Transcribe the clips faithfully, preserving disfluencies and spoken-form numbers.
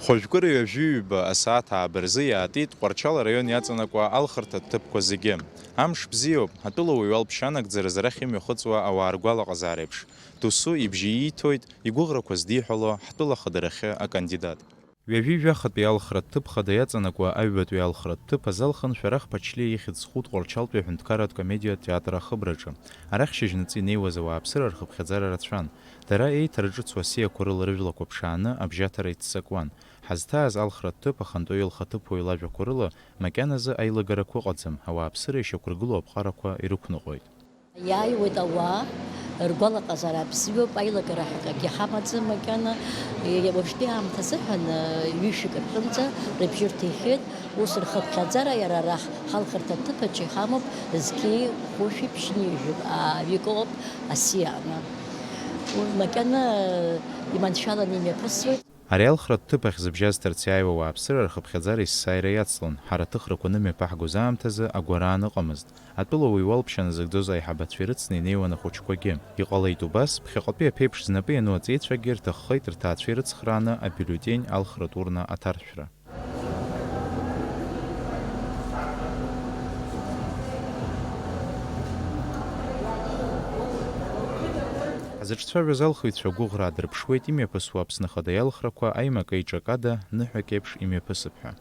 Хәажәкыра ҩажәи ҩба асааҭ ааба рзы иаатит Тҟәарчал араион иаҵанакуа алхырҭа ҭыԥқәа зегьы. Амш бзиоуп, атәылауаҩ алԥшьа анагӡаразы арахь имҩахыҵуа ауаа ргәалаҟазаара еиԥш. Досу ибжьы ииҭоит, игәыӷрақәа здиҳәало ҳтәыла ахадарахьы акандидат. Ҩажәи жәахатәи алхратә ҭыԥ хада иаҵанакуа аҩбатәи алхратә ҭыԥ азал хын Шәарах Ԥачлиа ихьӡ зху Тҟәарчалтәи аҳәынҭқарратә комедиатә театр ахыбраҿы. Арахь шьыжьнаҵы инеиуаз ауааԥсыра рхыԥхьаӡара рацәан. Дара еиҭарҿыцу асиақәа рыла рыжәлақәа ԥшааны абжьаҭара иццакуан. Ҳазҭааз алхратә ҭыԥ ахантәаҩы лхаҭыԥуаҩ лажәақәа рыла, макьаназы аилагарақәа ыҟаӡам, ауааԥсыра ишьақәыргылоу аԥҟарақәа ирықәныҟәоит. Иааиуеит ауаа, ргәалаҟазаара бзиоуп, аилагара ҳәа акгьы ҳамаӡам макьана. Уажәтәи аамҭа азыҳәан, ҩышәҩык рҟынӡа рыбжьы рҭихьеит, ус рхыԥхьаӡара иара арахь ҳалхырҭа ҭыԥаҿы иҳамоуп зқьи хәышәи ԥшьынҩажәи, аа, ҩык ыҟоуп асиа аҟны. Уи макьана иманшәаланы имҩаԥысуеит. Ари алхратә ҭыԥ ахь зыбжьазҭарц иааиуа ауааԥсыра рхыԥхьаӡара есааира иацлон, ҳара аҭыхрақәа анымҩаԥаҳгоз аамҭазы агәаран ыҟамызт. Атәылауаҩ уалԥшьа назыгӡоз аиҳабацәа ирыцны инеиуан ахәыҷқәагьы. Иҟалеит убас, ԥхьаҟатәи аԥеиԥш знапы иану аҵеицәагьы рҭаххеит рҭаацәа ирыцхрааны абиуллетень алхратә урна аҭаршәра. Ҳзыҿцәажәоз алхыҩцәа гәыӷра аадырԥшуеит имҩаԥысуа Аԥсны Ахада иалхрақәа аимак-еиҿак ада ныҳәак еиԥш имҩаԥысып ҳәа.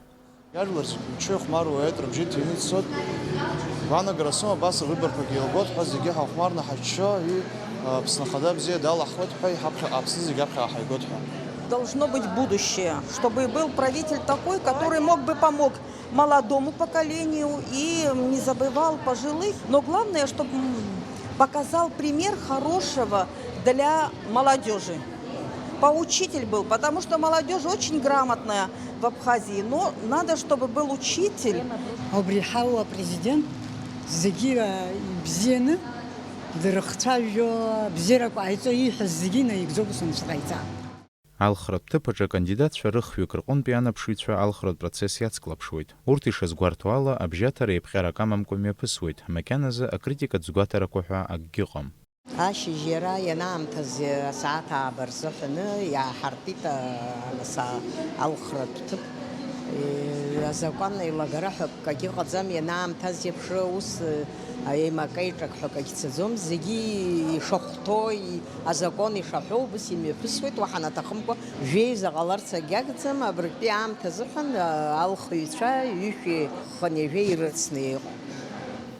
Иажәлар зегьы мчы иахәмаруа ауеит, рыбжьы ҭины ицоит. Гәаанагара сымоуп, абас авыборқәагьы еилгоит ҳәа, зегьы ҳахәмарны ҳаччо, и, Аԥсны Ахада бзиа далаҳхуеит ҳәа, иҳаԥхьаҟа Аԥсны зегьы аԥхьаҟа ҳаигоит ҳәа. Должно быть будущее, чтобы был правитель такой, который мог бы помог молодому поколению и не забывал пожилых. Но главное, чтобы, м, показал пример хорошего для молодежи. Поучитель был, потому что молодежь очень грамотная в Абхазии, но надо, чтобы был учитель. Убри ҳауа апрезидент зегьы, а, ибзианы дырхцәажәо, абзиарақәа ҟаиҵо, ииҳәаз зегьы инаигӡо ус анцәа ҟаиҵа. Алхратә ҭыԥ аҿы акандидатцәа рыхҩык рҟынтәи анаԥшыҩцәа алхратә процесс иацклаԥшуеит. Урҭ ишазгәарҭо ала, абжьаҭара еиԥҟьарак амамкәа мҩаԥысуеит, макьаназы акритикатә згәаҭарақәа ҳәа акгьы ыҟам. Ашьыжь иара ианаамҭаз асааҭ ааба рзыҳәаны иааҳартит, а, нас, а, алхратә ҭыԥ. Е, азакәан еилагара ҳәа акгьы ыҟаӡам, ианаамҭаз еиԥш ус, е, еимакеиҿак ҳәа акагь цаӡом, зегьы ишахәҭоу, и-, азакәан ишаҳәо убыс имҩаԥысуеит, уаҳа анаҭахымкәа жәеиза ҟаларц агьагӡам, абыржәтәи аамҭа азыҳәан, а, алхыҩцәа ҩышәи хынҩажәеи ирыцны иҟоуп.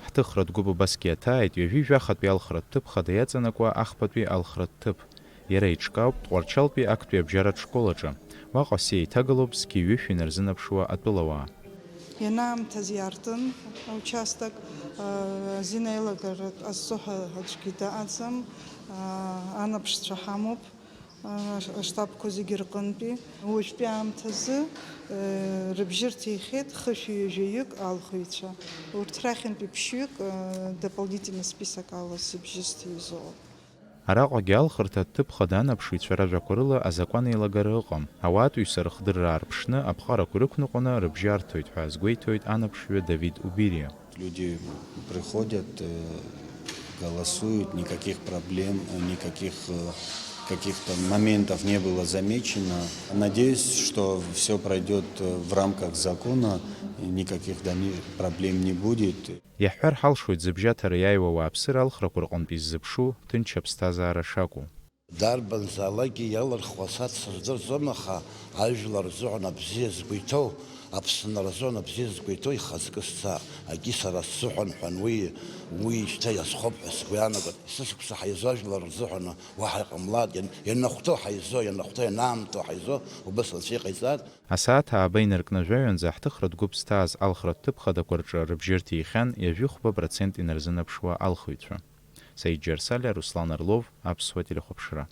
Ҳҭыхратә гәыԥ убасгьы иаҭааит ҩажәи жәахатәи алхратә ҭыԥ хада иаҵанакуа ахԥатәи алхратә ҭыԥ. Иара иҿкаауп Тҟәарчалтәи актәи абжьаратә школ аҿы. Уаҟа сиеиҭагалоуп зқьи ҩышәи нарзынаԥшуа атәылауаа. Ианаамҭаз иаартын аучасток, а, азин аилагара ҟазҵо ҳәа аӡәгьы даҟаӡам, а, анаԥшцәа ҳамоуп, а, аштабқәа зегьы рҟынтәи. Уажәтәи аамҭазы, э, рыбжьы рҭихьеит хышәи ҩажәаҩык алхыҩцәа. Урҭ рахьынтәи ԥшьҩык, э, дополнительный список ала сыбжьы сҭеизоуп. Араҟагьы алхырҭа аҭыԥ хада анаԥшыҩцәа ражәақәа рыла азакәан еилагара ыҟам, ауаатәыҩса рыхдырра аарԥшны аԥҟарақәа ирықәныҟәаны рыбжьы арҭоит ҳәа азгәеиҭоит анаԥшҩы Давид Убириа. Люди приходят, э, голосуют, никаких проблем, э, никаких, э, каких-то моментов не было замечено. Надеюсь, что всё пройдёт, э, в рамках закона, и никаких дальнейших проблем не будет. Иаҳҳәар ҳалшоит зыбжьаҭара иааиуа ауааԥсыра алхрақәа рҟынтә иззыԥшу ҭынч аԥсҭазаара шакәу. Дарбанзаалакгьы иалырхуа асааҭ сыздырӡом, аха ажәлар рзыҳәан абзиа згәы иҭоу, Аԥсынра рзыҳәан абзиа згәы иҭоу ихазкы сца, агьи сара сзыҳәан ҳәа, уи, уи шьҭа иазхоуп ҳәа сгәы иаанагоит. Есышықәса ҳаизо ажәлар рзыҳәан уаҳа иҟамлааит, иан-, ианахәҭоу ҳаизо, ианахәҭоу, ианаамҭоу ҳаизо, убыс анцәа иҟаиҵааит. Асааҭ ааба инаркны жәаҩанӡа ҳҭыхратә гәыԥ зҭааз алхратә ҭыԥ хадақәа рҿы рыбжьы рҭихьан ҩажәихәба процент инарзынаԥшуа алхыҩцәа. Саид Џьарсалиа, Руслан Орлов, Аԥсуа телехәаԥшра.